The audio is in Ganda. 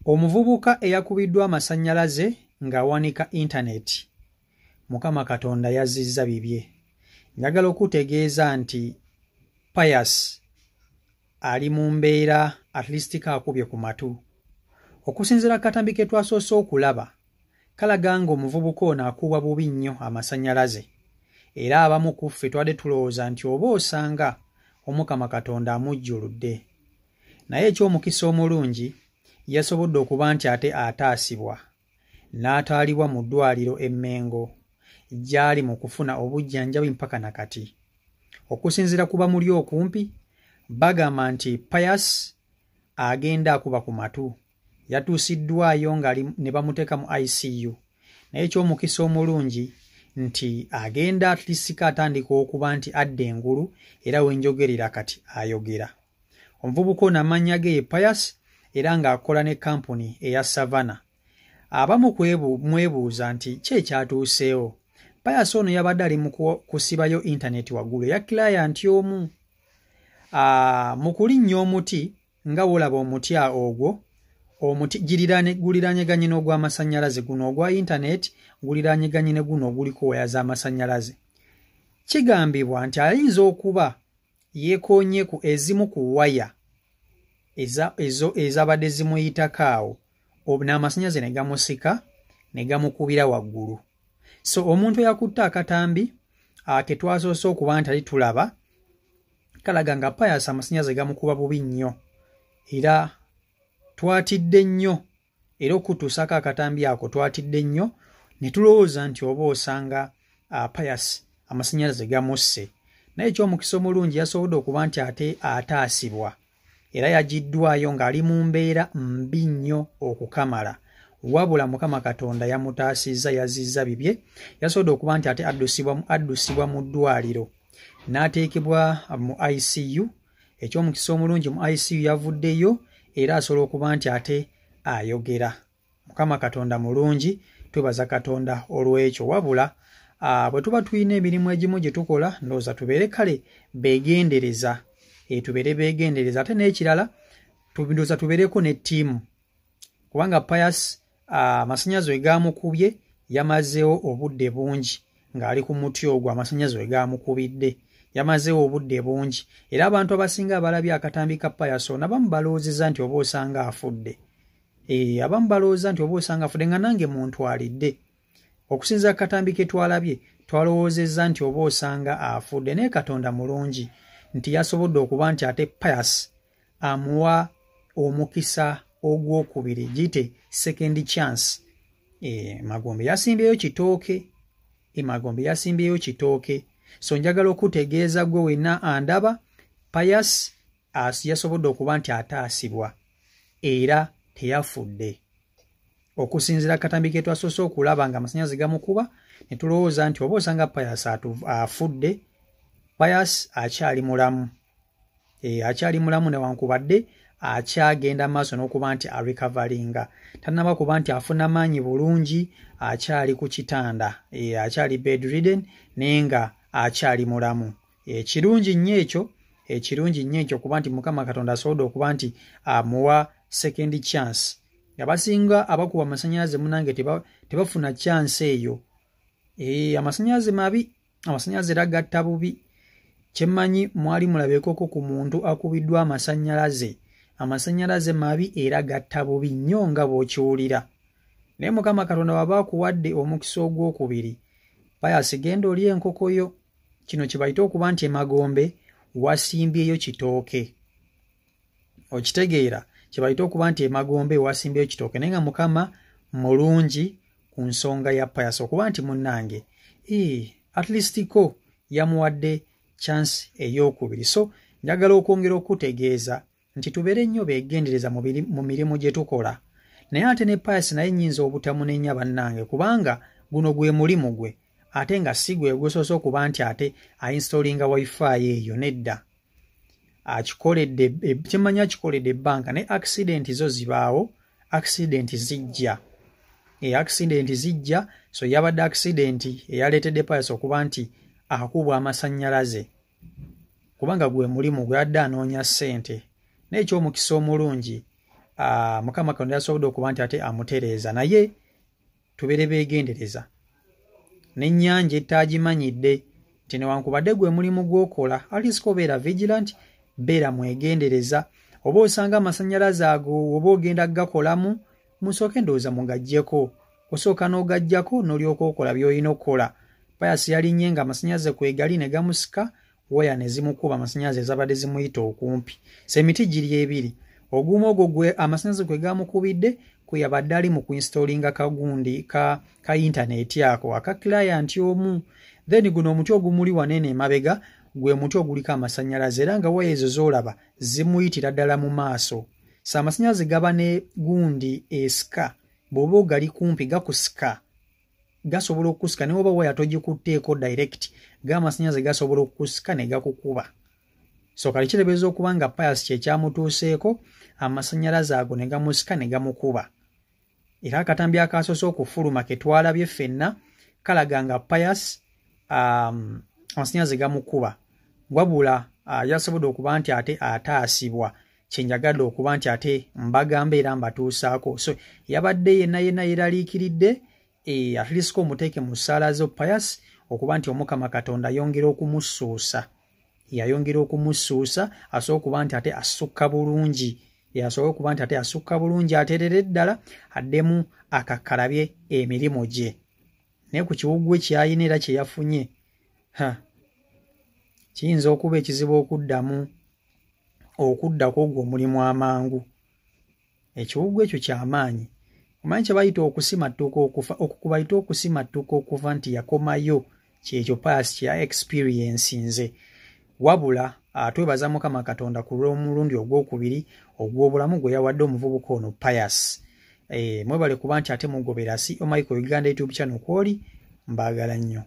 Omuvubuka eyakubiddwa amasannyalaze ng'awanika yintaneeti, Mukama Katonda yazzizza bibye. Njagala okukutegeeza nti Pius ali mu mbeera at least ko akubye ku matu. Okusinziira ku katambi ke twasoose okulaba, kalaga ng'omuvubuka ono akubwa bubi nnyo amasannyalaze era abamu ku ffe twabadde tulowooza nti oba osanga Omukama Katonda amujjuludde. Naye eky'omukisa omulungi yasobodde okuba nti ate ataasibwa n'atwalibwa mu ddwaliro e Mengo gy'ali mu kufuna obujjanjabi mpaka na kati. Okusinziira ku bamuli okumpi bagamba nti Pius agenda akuba ku matu yatuusiddwayo nga ne bamuteeka mu ICU naye eky'omukisa omulungi nti agenda atlisika atandika okuba nti adda engulu era wenjogerera kati ayogera. Omuvubuka ono amannya ge ye Pius era ng'akola ne kkampuni eya Savannah. Abamu mwebuuza nti ki ekyatuuseewo. Pius ono yabadde ali mu kusibayo intaneti waggulu eya kilayanti omu. Mu kulinnya omuti nga w'olaba omuti ogwo omuti guliraanyeganye n'ogw'amasannyalaze guno ogwa yintaneti guliraanyeganye ne guno oguliko waya z'amasannyalaze. Kigambibwa nti ayinza okuba yeekoonye ku ezimu ku waya ezo ezabadde zimuyitako awo n'amasannyalaze ne gamusika ne gamukubira waggulu. So omuntu eyakutte akatambi ke twasoose okuba nti ali tulaba kalaga nga Pius amasannyalaze gamukuba bubi nnyo era twatidde nnyo era okutuusaako akatambi ako twatidde nnyo ne tulowooza nti oba osanga Pius amasannyalaze gamusse. Naye eky'omukisa omulungi yasobodde okuba nti ate ataasibwa era yagiddwayo ng'ali mu mbeera mbi nnyo okukamala. Wabula Mukama Katonda yamutaasizza yazzizza bibye yasobodde okuba nti ate addusibwa mu ddwaliro n'ateekebwa mu ICU. Eky'omukisa omulungi mu ICU yavuddeyo era asobola okuba nti ate ayogera. Mukama Katonda mulungi, twebaza Katonda olw'ekyo. Wabula bwe tuba tulina emirimu egimu gye tukola ndowooza tubeere kale beegendereza, tubeere beegendereza. Ate n'ekirala ndowooza tubeereko ne ttiimu kubanga Pius amasannyalaze we gaamukubye yamazeewo obudde bungi ng'ali ku muti ogwo amasannyalaze we gaamukubidde yamazeewo obudde bungi era abantu abasinga abalabye akatambi ka Pius ono abamu balowoozezza nti oba osanga afudde. Abamu balowooza nti oba osanga afudde nga nange muntwalidde. Okusinziira ku katambi ke twalabye twalowoozezza nti oba osanga afudde naye Katonda mulungi nti yasobodde okuba nti ate Pius amuwa omukisa ogwokubiri giyite second chance. Magombe yasimbyeyo kitooke, Magombe yasimbyeyo kitooke. So njagala okutegeeza gwe wenna andaba Pius yasobodde okuba nti ataasibwa era teyafudde. Okusinziira katambi ke twasoose okulaba nga amasannyalaze gamukuba ne tulowooza nti oba osanga Pius afudde, Pius akyali mulamu. Akyali mulamu newankubadde akyagenda maaso n'okuba nti arecoveringa. Tannaba kuba nti afuna maanyi bulungi, akyali ku kitanda, akyali bedridden naye nga akyali mulamu. Ekirungi nnyo ekyo, ekirungi nnyo ekyo kuba nti Mukama Katonda asobodde okuba nti amuwa second chance. Abasinga abakuba amasannyalaze munnange tebafuna chance eyo. Amasannyalaze mabi, amasannyalaze era gatta bubi. Kyemmanyi mwali mulabyekoko ku muntu akubiddwa amasannyalaze. Amasannyalaze mabi era gatta bubi nnyo nga bw'okiwulira. Naye Mukama Katonda bw'aba akuwadde omukisa ogwokubiri, Pius genda olye enkoko yo. Kino kye bayita okuba nti emagombe wasimbyeyo kitooke. Okitegeera kye bayita okuba nti emagombe wasimbyeyo kitooke naye nga Mukama mulungi ku nsonga ya Pius okuba nti munnange at least ko yamuwadde chance ey'okubiri. So njagala okwongera okutegeeza nti tubeere nnyo beegendereza mu mirimu gye tukola. Naye ate ne Pius naye nnyinza obutamunenya bannange kubanga guno gwe mulimu gwe ate nga si gwe gusoose okuba nti ate ainstalinga wifi eyo nedda. Akikoledde kyemmanyi akikoledde ebbanga naye accident zo zibaawo, accident zijja. Accident zijja so yabadde accident eyaleetedde Pius okuba nti akubwa amasannyalaze kubanga gwe mulimu gwe yadde anoonya ssente. Naye eky'omukisa omulungi Mukama Katonda yasobodde okuba nti ate amutereeza, naye tubeere beegendereza n'ennyanja etagimanyidde nti newankubadde gwe mulimu gw'okola, at least obeera vigilant, beera mwegendereza. Oba osanga amasannyalaze ago oba ogenda gakolamu, musooke ndowooza mugaggyeko, osooka n'ogaggyako n'olyoka okola by'olina okukola. Pius yalinnye nga amasannyalaze kwegali ne gamusika, waya ne zimukuba amasannyalaze ezabadde zimuyita okumpi. So emiti giri ebiri, ogumu ogwo gwe amasannyalaze kwe gamukubidde kwe yabadde ali mu kuinstallinga kagundi ka intaneti ako aka client omu. Then guno omuti ogumuli wanene emabega gwe muti oguliko amasannyalaze, era nga waya ezo z'olaba zimuyitira ddala mu maaso. So amasannyalaze gaba ne gundi esika, bw'oba ogali kumpi gakusika, gasobola okukusika naye oba waya togikutteeko direct, g'amasannyalaze gasobola okukusika ne gakukuba. So kale kitegeeza okuba nga Pius kye kyamutuuseeko, amasannyalaze ago ne gamusika ne gamukuba. Era akatambi akasoose okufuluma ke twalabye ffenna kalaga nga Pius amasannyalaze gamukuba, wabula yasobodde okuba nti ate ataasibwa. Kye njagadde okuba nti ate mbagamba era mbatuusaako, so yabadde yenna yenna yeeraliikiridde, at least omuteeke mu ssaala zo Pius okuba nti Omukama Katonda ayongera okumussuusa, yayongera okumussuusa asobole okuba nti ate asukka bulungi, asobole okuba nti ate asukka bulungi, aterere ddala, addemu akakkalabye emirimu gye. Naye ku kiwuggwe ky'ayina era kye yafunye, ha, kiyinza okuba ekizibu okuddamu okuddako ogwo omulimu amangu. Ekiwuggwe ekyo kyamaanyi. Omanyi kye bayita okusimattuka okufa, okukubayita okusimattuka okufa, nti yakomayo, kyekyo Pius kye ya experience nze. Wabula twebaza Mukama Katonda ku lw'omulundi ogwokubiri ogw'obulamu gwe yawadde omuvubuka ono Pius. Mwebale kuba nti ate mugobera CO Michael Uganda YouTube channel kwoli, mbaagala nnyo.